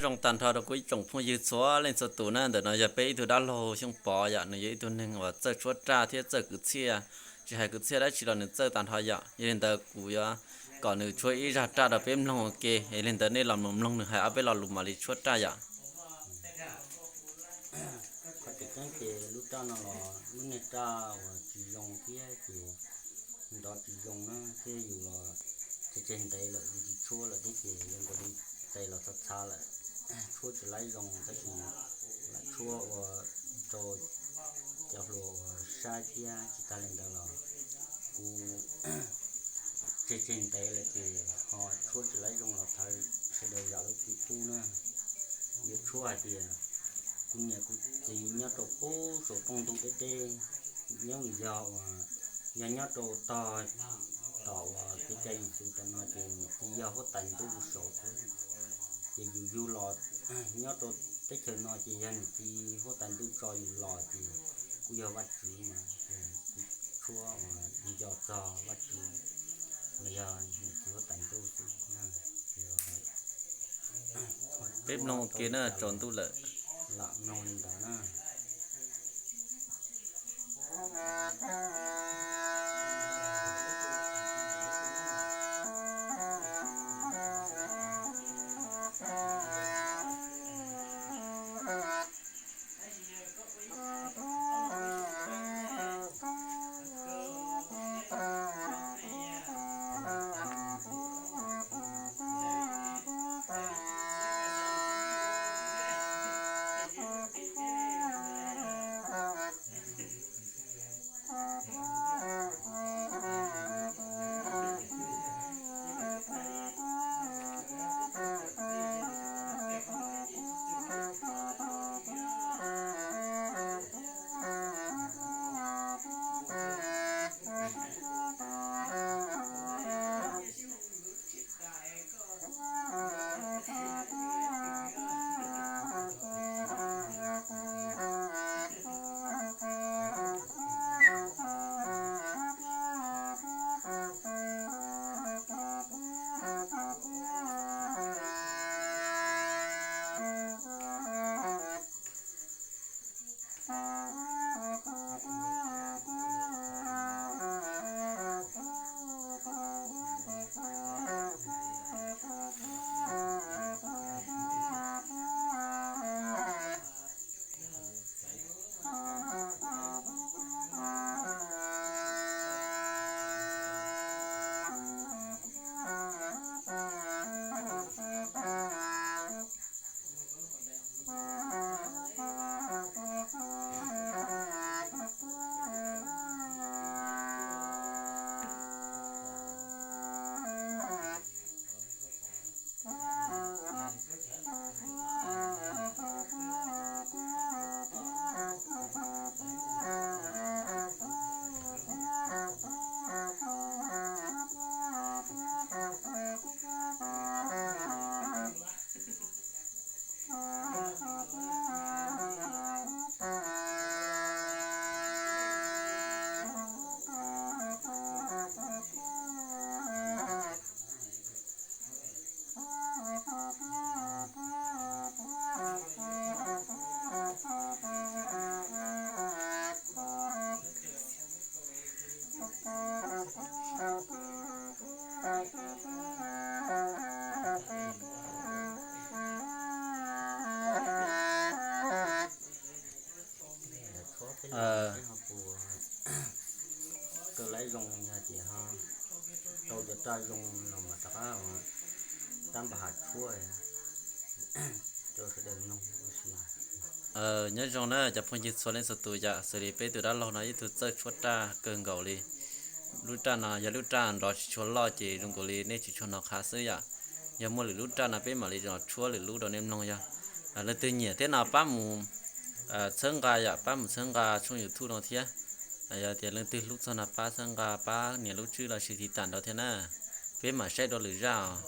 Zoo tag nrho rau kuv ib tsoom phooj ywg txhua leej txhua tus na, ntawm no yog peb ib tug dab laug Xyooj Pov yom, nws yog ib tug neeg uas txawj tshuab raj thiab txawj kwv txhiaj, tsis hais kwv txhiaj dab tsi los nws txawj tag nrho yom. Yog li ntawd kuv yuav kom nws tshuab ib zaj raj rau peb mloog ua ke, yog li ntawd nej los mus mloog nws hais ob peb lo lus mam li tshuab raj yom. Qhov tseem ceeb ces lub raj no los lub niag raj uas tsis zoo thiab ces nrov tsis zoo na, thiab yus los tseg tseg ntev lawm yus tsis tshuab lawm thiab ces zoo nkaus li tes los txhav txhav lawm, tshuab tsis laib zoo, tab sis lam tshuab ua rau cov hluas uas saib thiab. Tsis tas li ntawd los kuv tseg tseg ntev lawm ces ho tshuab tsis laib zoo los thov sawv daws zam lub txim pub na. Yuav tshuab hais tias kuv niam kuv txiv nyob rau pub saum rooj ntuj deb deb, nyob yog uas yog nyob rau tog tom uas kev cai Yexus tam no ces niam txiv yog huab tais ntuj saud xwb. Ces yus yug los nyob rau teb chaws no ces yog niam txiv huab tais ntuj tso yus los ces kuj yog Vajtswv mas, ces kuv tshuab uas nco txog Vajtswv los yog niam txiv huab tais ntuj xwb na. Peb mloog ua ke na, tsaus ntuj lawm. Lam mloog li ntawd na. Kawg laib zoo yog tias ho tau cov raj zoo los mas rov qab tab npam has tshuab rau sawv daws mloog ua si. Nyob zoo na cov phooj ywg txhua leej txhua tus yom, xws li peb tus dab laug no ib tug txawj tshuab raj kawg nkaus li. Lub raj no yog lub raj nrov tsis tshua loj ces zoo nkaus li nej tsis tshua hnov qha xwb yom. Yog muaj lwm lub raj no peb mam li tshuab lwm lub rau nej mloog yog. Leej twg nyiam thiab no pab mus txhawb nqa yom, pab mus txhawb nqa tshooj YouTube no thiab. Yog tias leej twg hlub txog no pab txhawb nqa pab nias lub tswb los sis tiv tam nraud thiab na. Peb mam saib dua lwm zaj os.